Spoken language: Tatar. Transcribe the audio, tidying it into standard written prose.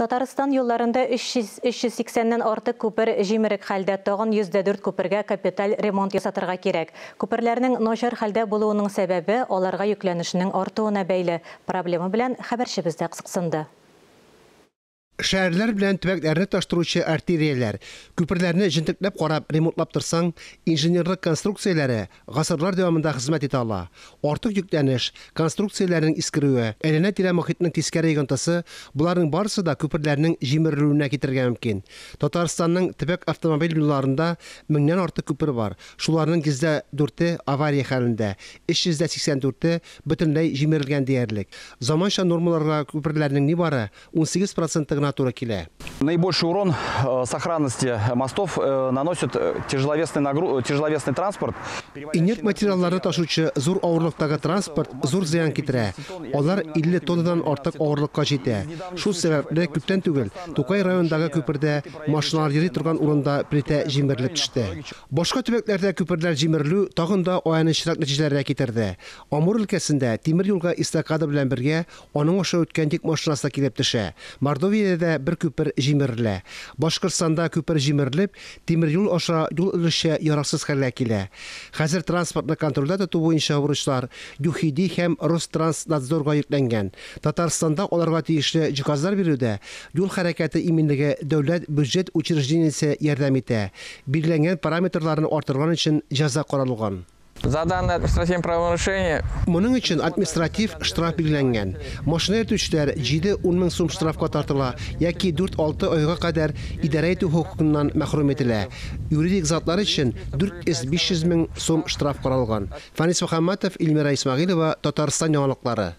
Татарстан юлларында 380-нән артык күпер җимерек хәлдә, тагын 104 күпергә капиталь ремонт ясатырга кирәк. Күперләрнең начар хәлдә булуының сәбәбе аларга йөкләнешнең артуына бәйле. Проблема белән хәбәрчебез дә кызыксынды. Шәһәрләр белән төбәкләрне тоташтыручы артерияләр, күперләрне җентекләп карап, ремонтлап торсаң, инженерлык конструкцияләре гасырлар дәвамында хезмәт итә ала. Артык йөкләнеш, конструкцияләрнең искерүе, әйләнә-тирә мохитнең тискәре йогынтысы – боларның барысы да күперләрнең җимерелүенә китерергә мөмкин. Татарстанның төбәк автомобиль юлларында меңнән артык күпер бар. Шуларның 104-е авария хәлендә, 384-е бөтенләй җимерелгән диярлек. Заманча нормаларга күперләрнең нибары 18% гына туры килә. Наибольший урон сохранности мостов наносит тяжеловесный транспорт. Инерт материалларны ташучы зур авырлыктагы транспорт зур зыян китерә. Алар 50 тоннадан артык авырлыкка җитә. Шул сәбәпле күптән түгел Тукай районындагы күпердә машиналар йөри торган урында плитә җимерелеп төште. Башка төбәкләрдә күперләр җимерелү тагын да аянычрак нәтиҗәләргә китерде. Амур өлкәсендә тимер юлга эстакада белән бергә аның аша үткән йөк машинасы килеп төшә. Мордовиядә бер күпер җимерелә. Башкортстанда күпер җимерелеп, тимер юл аша юл өлешчә яраксыз хәлгә килә. Хәзер транспортны контрольдә тоту буенча бурычлар ЮХИДИ һәм Ространснадзорга йөкләнгән. Татарстанда аларга тиешле җиһазлар бирүдә юл хәрәкәте иминлеге дәүләт бюджет учреждениесе ярдәм итә. Билгеләнгән параметрларны арттырган өчен җәза каралган. За данное административное правонарушение Моның өчен административ штраф билгеләнгән. Машина йөртүчеләр 7-10 мең сум штрафка тартыла яки 4-6 айга кадәр идарә итү хокукыннан мәхрүм ителә. Юридик затлар өчен 400-500 мең сум штраф каралган. Фанис Мөхәммәтов, Илмира Исмәгыйлова, Татарстан яңалыклары.